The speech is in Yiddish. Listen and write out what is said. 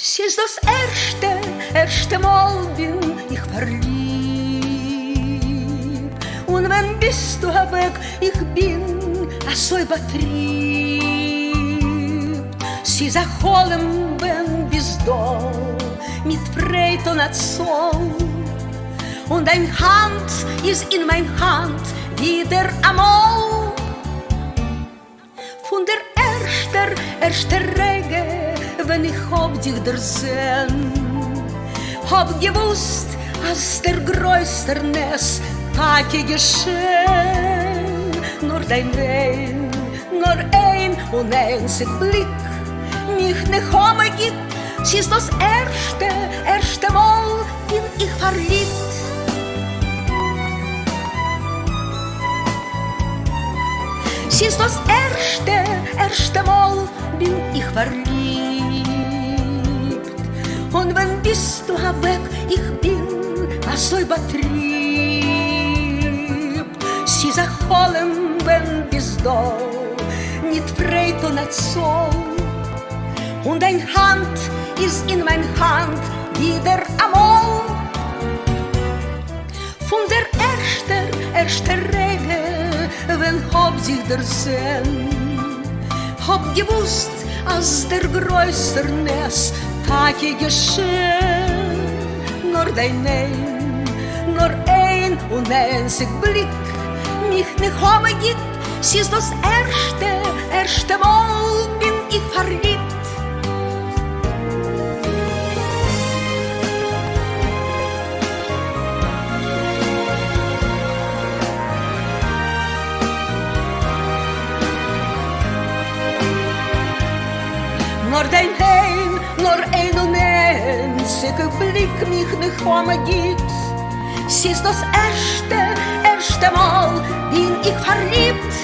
ס'איז דאס ערשטע, ערשטע מאל בין איך פארליבט. און ווען ביסטו אוועק, איך בין אזוי באטריבט. ס'איז א חלום ווען ביסט דא, מיט פרייד אן א צאל. און דיין האנט איז אין מיין האנט ווידער אמאל. פון דער ערשטער, ערשטער רגע ווען איך האב דיך דערזען, האב געוואוסט אז דער גרויסער נס טאקע געשען. נאר דיין איין, נאר איין און איינציג בליק מיך נחמה גיט, ס'איז דאס ערשטע, ערשטע מאל בין איך פארליבט. ס'איז דאס ערשטע, ערשטע מאל בין איך פארליבט. און ווען ביסטו אוועק, איך בין אזוי באטריבט. ס'איז א חלום ווען ביסט דא, מיט פרייד אן א צאל. און דיין האנט איז אין מיין האנט ווידער אמאל. פון דער ערשטער, ערשטער רגע ווען כ'האב זיך דערזען, האב געוואוסט אז דער גרויסער נס טאקע געשען. נאר דיין איין, נאר איין און איינציג בליק מיך נחמה גיט, ס'איז דאס ערשטע, ערשטע מאל בין איך פארליבט. נאר דיין איין, נאר איין און איינציג בליק מיך נחמה גיט, ס'איז דאס ערשטע, ערשטע מאל בין איך פארליבט.